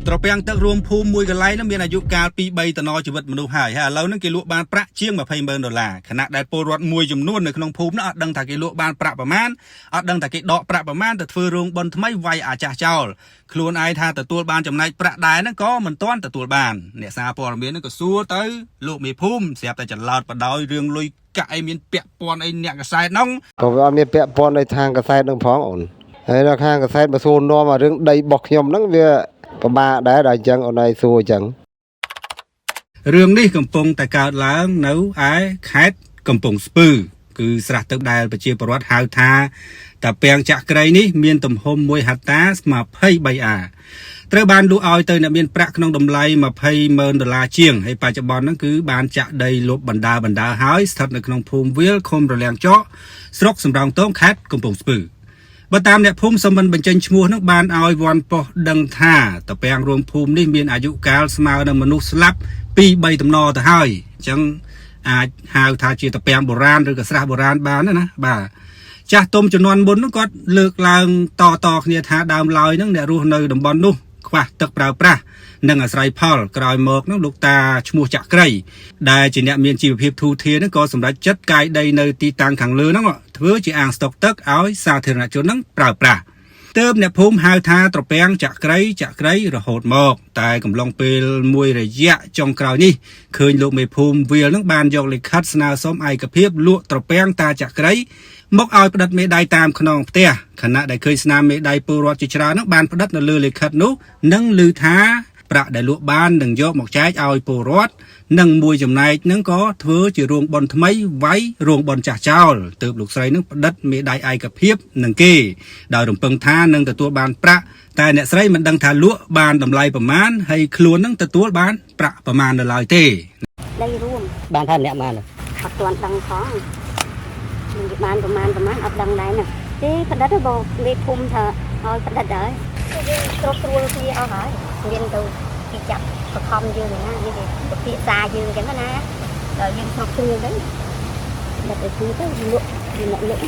ត្រពាំងទឹករួមភូមិមួយកន្លែងហ្នឹងមានអាយុកាល2 3តំណជីវិតមនុស្សហើយហើយឥឡូវហ្នឹងគេលក់បានប្រាក់ជាង20ម៉ឺនដុល្លារខណៈដែលពលរដ្ឋមួយចំនួននៅក្នុងភូមិហ្នឹងអត់ដឹងថាគេលក់បានប្រាក់ប្រមាណអត់ដឹងថាគេដកប្រាក់ប្រមាណទៅធ្វើរោងបុណ្យថ្មីវាយអាចាស់ចោលខ្លួនឯងថាទទួលបានចំណែកប្រាក់ដែរហ្នឹងក៏មិនទាន់ទទួលបានអ្នកសារព័ត៌មានហ្នឹងក៏សួរទៅលោកមេភូមិស្រាប់តែចន្លោតបដោយរឿងលុយកាក់អីមានពាក់ព័ន្ធអីអ្នកកសែតហ្នឹង ក៏វាអត់មានពាក់ព័ន្ធในทางកសែតនឹងផងអូនហើយដល់ខាងកសែតមកសួរនាំអារឿងដីរបស់ខ្ញុំហ្នឹងវាពិបាកដែរដល់អញ្ចឹងអូនឯងសួរអញ្ចឹង រឿងនេះកំពុងតែកើតឡើងនៅឯខេត្តកំពង់ស្ពឺគឺស្រះទឹកដែលប្រជាពលរដ្ឋហៅថាតាពាំងចាក់ក្រៃនេះមានទំហំ1ហិកតា23អាត្រូវបានលក់ឲ្យទៅអ្នកមានប្រាក់ក្នុងតម្លៃ20ម៉ឺនដុល្លារជាងហើយបច្ចុប្បន្នហ្នឹងគឺបានចាក់ដីលុបបណ្ដាបណ្ដាហើយស្ថិតនៅក្នុងភូមិវាលឃុំរលាំងចកស្រុកសំរោងទងខេត្តកំពង់ស្ពឺ បើតាមអ្នកភូមិសុំមិនបញ្ចេញឈ្មោះនឹងបានឲ្យវ័នប៉ុស្តិ៍ដឹងថាតពាំងរួមភូមិនេះមានអាយុកាលស្មើនឹងមនុស្សស្លាប់2 3តំណទៅហើយអញ្ចឹងអាចហៅថាជាតពាំងបុរាណឬក៏ស្រះបុរាណបានណាបាទចាស់ទុំជំនាន់មុនហ្នឹងគាត់លើកឡើងតតគ្នាថាដើមឡើយហ្នឹងអ្នករស់នៅតំបន់នោះខ្វះទឹកប្រើប្រាស់និងអាស្រ័យផលក្រោយមកហ្នឹងលោកតាឈ្មោះចក្រីដែលជាអ្នកមានជីវភាពធូរធារហ្នឹងក៏សម្រេចចិត្តកាយដីនៅទីតាំងខាងលើហ្នឹងធ្វើជាអាងស្តុកទឹកឲ្យសាធារណជនហ្នឹងប្រើប្រាស់ទើបអ្នកភូមិហៅថាត្រពាំងចក្រីចក្រីរហូតមក តែកំឡុងពេលមួយរយៈចុងក្រោយនេះឃើញលោកមេភូមិវាលនឹងបានយកលិខិតស្នើសុំឯកភាពលក់ត្រពាំងតាចក្រីមកឲ្យផ្តិតមេដៃតាមខ្នងផ្ទះខណៈដែលឃើញស្នាមមេដៃពលរដ្ឋជាច្រើននឹងបានផ្តិតនៅលើលិខិតនោះនិងឮថាប្រាក់ដែលលក់បាននឹងយកមកចែកឲ្យពលរដ្ឋនិងមួយចំណែកនឹងក៏ធ្វើជារោងបុណ្យថ្មីវាយរោងបុណ្យចាស់ចោលទើបលោកស្រីនឹងផ្តិតមេដៃឯកភាពនឹងគេដោយរំពឹងថានឹងទទួលបានប្រាក់តែអ្នកស្រីមិនដឹងថាលក់បានតម្លៃប្រមាណហើយខ្លួននឹងទទួលបានប្រាក់ប្រមាណនៅឡើយទេ ដីរួម បានថាម្នាក់បាន អត់ទាន់ដឹងផងនឹងគេបានប្រមាណប្រមាណអត់ដឹងដែរណាទេផ្ដិតបើលេខភូមិថាឲ្យផ្ដិតហើយគឺយើងស្រុកស្រួលគ្នាអស់ហើយមានទៅគេចាប់បខំយើងណានេះគេពិភាក្សាយើងអញ្ចឹងណាដល់យើងស្រុកស្រួលទៅផ្ដិតឲ្យគឺទៅលក់វាអ្នកលក់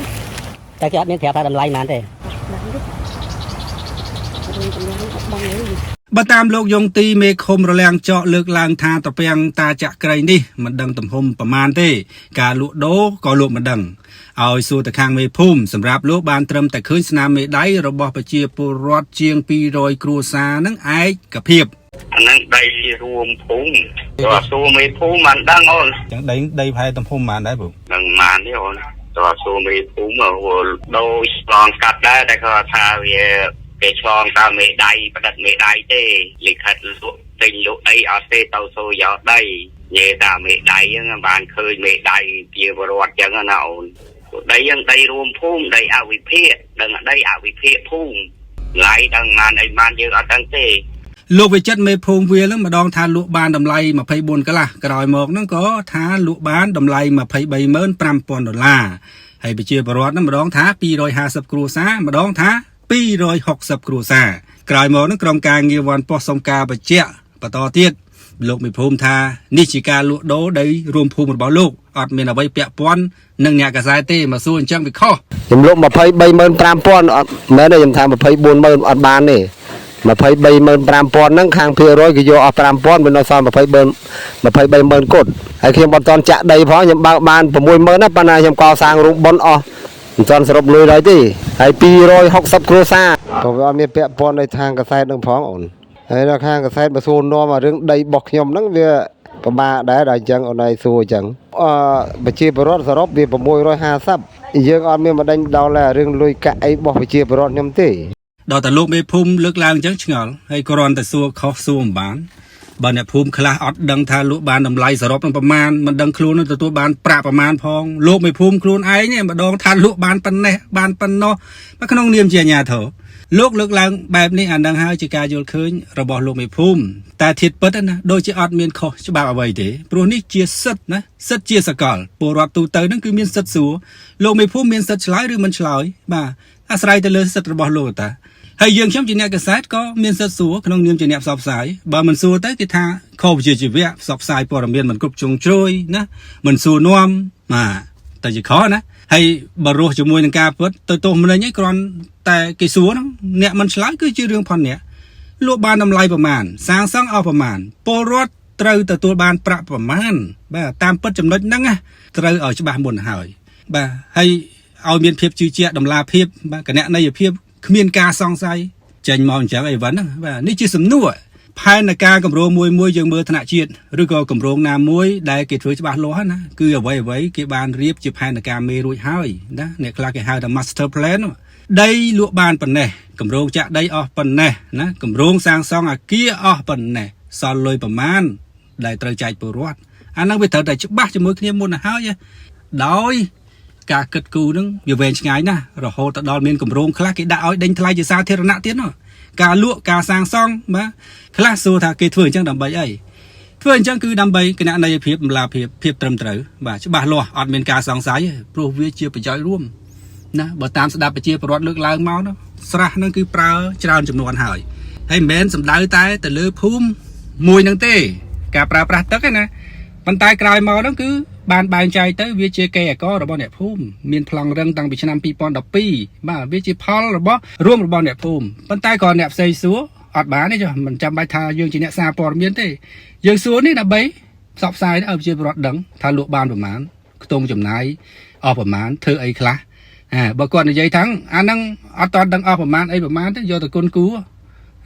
តែគេអត់មានប្រាប់ថាតម្លៃប៉ុន្មានទេ ដឹងទេរឿងកម្លាំងអត់ដឹងទេ បើតាមលោកយងទីមេឃុំរលាំងចកលើកឡើងថាត្រពាំងតាចក្រីនេះមិនដឹងទំហំប្រមាណទេ ការលក់ដូរក៏លោកមិនដឹងឲ្យសួរទៅខាងមេភូមិសម្រាប់លោកបានត្រឹមតែឃើញស្នាមមេដៃរបស់ប្រជាពលរដ្ឋជាង200គ្រួសារនឹងឯកភាព អាហ្នឹងដីរួមភូមិតើសួរមេភូមិមិនដឹងអូន ចឹងដីដីប្រហែលទំហំប្រមាណដែរពូ នឹងម៉ានទេអូនតើសួរមេភូមិដូចឆ្លងកាត់ដែរតែគាត់ថាវាគេឆ្លងតាមមេដៃផ្ដិតមេដៃទេលិខិតលក់ទិញលក់អីអត់ទេទៅសួរយកដីនិយាយតាមមេដៃហ្នឹងបានឃើញមេដៃជាបរដ្ឋចឹងណាអូនដីហ្នឹងដីរួមភូមិដីអវិភាគដឹងដីអវិភាគភូមិឡៃដឹងម៉ានអីម៉ានយើងអត់ដឹងទេ លោកវិចិត្រមេភូមិវាលហ្នឹងម្ដងថាលក់បានតម្លៃ24កន្លះក្រោយមកហ្នឹងក៏ថាលក់បានតម្លៃ235,000ដុល្លារហើយប្រជាពលរដ្ឋហ្នឹងម្ដងថា250គ្រួសារម្ដងថា260គ្រួសារក្រោយមកហ្នឹងក្រុមការងារវ័នប៉ុស្តិ៍សុំការបញ្ជាក់បន្តទៀតលោកមេភូមិថានេះជាការលក់ដូរដីរួមភូមិរបស់លោកអត់មានអ្វីពាក់ព័ន្ធនឹងអ្នកកសែតទេមកសួរអញ្ចឹងវាខុស ខ្ញុំលក់235,000អត់មែនទេខ្ញុំថា240,000អត់បានទេ235,000ហ្នឹងខាងភាគរយគេយកអស់5,000វានៅសល់230,000គត់ហើយខ្ញុំអត់ទាន់ចាក់ដីផងខ្ញុំបើកបាន60,000ណាប៉ុន្តែខ្ញុំកសាងរូបបុណ្យអស់មិនទាន់សរុបលុយដល់ទេហើយ260គ្រួសារក៏វាអត់មានពាក់ព័ន្ធในทางកសែតនឹងផងអូនហើយដល់ខាងកសែតមកសួរនាំអារឿងដីរបស់ខ្ញុំហ្នឹងវាពិបាកដែរដល់អញ្ចឹងអូនឯងសួរអញ្ចឹងអឺប្រជាពលរដ្ឋសរុបវា650យើងអត់មានបណ្ដេញដោលរឿងលុយកាក់អីរបស់ប្រជាពលរដ្ឋខ្ញុំទេ ដល់តែលោកមេភូមិលើកឡើងអញ្ចឹងឆ្ងល់ហើយគ្រាន់តែសួរខុសសួរមិនបានបើអ្នកភូមិខ្លះអត់ដឹងថាលក់បានតម្លៃសរុបនឹងប្រមាណមិនដឹងខ្លួននឹងទទួលបានប្រាក់ប្រមាណផងលោកមេភូមិខ្លួនឯងឯងម្ដងថាលក់បានប៉ុណ្ណេះបានប៉ុណ្ណោះបើក្នុងនាមជាអាជ្ញាធរលោកលើកឡើងបែបនេះអានឹងហើយជាការយល់ឃើញរបស់លោកមេភូមិតែធាតុពិតណាដូចជាអត់មានខុសច្បាប់អ្វីទេព្រោះនេះជាសិទ្ធិណាសិទ្ធិជាសកលពលរដ្ឋទូទៅនឹងគឺមានសិទ្ធិសួរលោកមេភូមិមានសិទ្ធិឆ្លើយឬមិនឆ្លើយបាទអាស្រ័យទៅលើសិទ្ធិរបស់លោកតា ហើយយើងខ្ញុំជាអ្នកកសែតក៏មានសិទ្ធិសួរក្នុងនាមជាអ្នកផ្សព្វផ្សាយបើមិនសួរទៅគេថាខុសវិជ្ជាជីវៈផ្សព្វផ្សាយព័ត៌មានមិនគ្រប់ជ្រុងជ្រោយណាមិនសួរនាំបាទតែជាខុសណាហើយបើរស់ជាមួយនឹងការពិតទៅទោសម្នេញឯងគ្រាន់តែគេសួរហ្នឹងអ្នកមិនឆ្លើយគឺជារឿងផនអ្នក លក់បានតម្លៃប្រមាណសាងសង់អស់ប្រមាណពលរដ្ឋត្រូវទទួលបានប្រាក់ប្រមាណបាទតាមពិតចំណុចហ្នឹងណាត្រូវឲ្យច្បាស់មុនហើយបាទហើយឲ្យមានភាពជឿជាក់តម្លាភាពបាទគណនេយ្យភាពគ្មានការសង្ស័យចេញមកអញ្ចឹងអីវ៉ាន់ហ្នឹងបាទនេះជាសំណួរផែនការគម្រោងមួយមួយយើងមើលថ្នាក់ជាតិឬក៏គម្រោងណាមួយដែលគេធ្វើច្បាស់លាស់ណាគឺអ្វីអ្វីគេបានរៀបជាផែនការមេរួចហើយណាអ្នកខ្លះគេហៅថា master plan នោះដីលក់បានប៉ុណ្ណេះគម្រោងចាក់ដីអស់ប៉ុណ្ណេះណាគម្រោងសាងសង់អាគារអស់ប៉ុណ្ណេះសល់លុយប្រមាណដែលត្រូវចែកពលរដ្ឋអាហ្នឹងវាត្រូវតែច្បាស់ជាមួយគ្នាមុនទៅហើយដោយការគិតគូរហ្នឹងវាវែងឆ្ងាយណាស់រហូតទៅដល់មានគម្រោងខ្លះគេដាក់ឲ្យដេញថ្លៃជាសាធារណៈទៀតនោះការលក់ការសាងសង់បាទខ្លះសួរថាគេធ្វើអញ្ចឹងដើម្បីអីធ្វើអញ្ចឹងគឺដើម្បីគណនេយ្យភាពតម្លាភាពភាពត្រឹមត្រូវបាទច្បាស់លាស់អត់មានការសង្ស័យទេព្រោះវាជាប្រយោជន៍រួមណាបើតាមស្ដាប់ប្រជាពលរដ្ឋលើកឡើងមកនោះស្រះហ្នឹងគឺប្រើច្រើនចំនួនហើយហើយមិនមែនសំដៅតែទៅលើភូមិមួយហ្នឹងទេ ការប្រើប្រាស់ទឹកឯណាប៉ុន្តែក្រោយមកហ្នឹងគឺបានបែងចែកទៅវាជាកេរអកររបស់អ្នកភូមិមានប្លង់រឹងតាំងពីឆ្នាំ2012បាទវាជាផលរបស់រួមរបស់អ្នកភូមិប៉ុន្តែក៏អ្នកផ្សេងសួរអត់បានទេចុះមិនចាំបាច់ថាយើងជាអ្នកសារព័ត៌មានទេយើងសួរនេះដើម្បីផ្សព្វផ្សាយឲ្យប្រជាពលរដ្ឋដឹងថាលក់បានប្រមាណខ្ទង់ចំណាយអស់ប្រមាណធ្វើអីខ្លះអាបើគាត់និយាយថាអាហ្នឹងអត់តដឹងអស់ប្រមាណអីប្រមាណទេយកទៅគុណគូ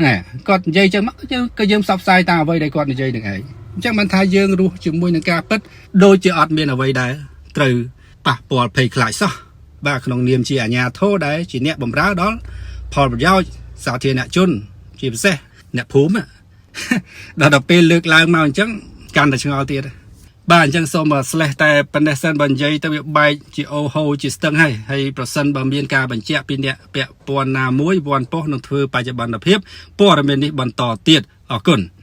ណែគាត់និយាយចឹងមកយើងក៏យើងផ្សព្វផ្សាយតាមអ្វីដែលគាត់និយាយនឹងឯងអញ្ចឹងមិនថាយើងរស់ជាមួយនឹងការពិតដូចជាអត់មានអ្វីដែលត្រូវប៉ះពាល់ភ័យខ្លាចសោះបាទក្នុងនាមជាអាជ្ញាធរដែលជាអ្នកបម្រើដល់ផលប្រយោជន៍សាធារណជន ជាពិសេសអ្នកភូមិ ដល់ដល់ពេលលើកឡើងមកអញ្ចឹងកាន់តែឆ្ងល់ទៀតបាទអញ្ចឹងសូម slash តែប៉ុណ្ណេះសិនបើនិយាយទៅវាបែកជាអូហូជាស្ទឹងហើយហើយប្រសិនបើមានការបញ្ជាក់ពីអ្នកពាក់ព័ន្ធណាមួយវ័នប៉ុស្តិ៍នឹងធ្វើបច្ចុប្បន្នភាពព័ត៌មាននេះបន្តទៀតអរគុណ។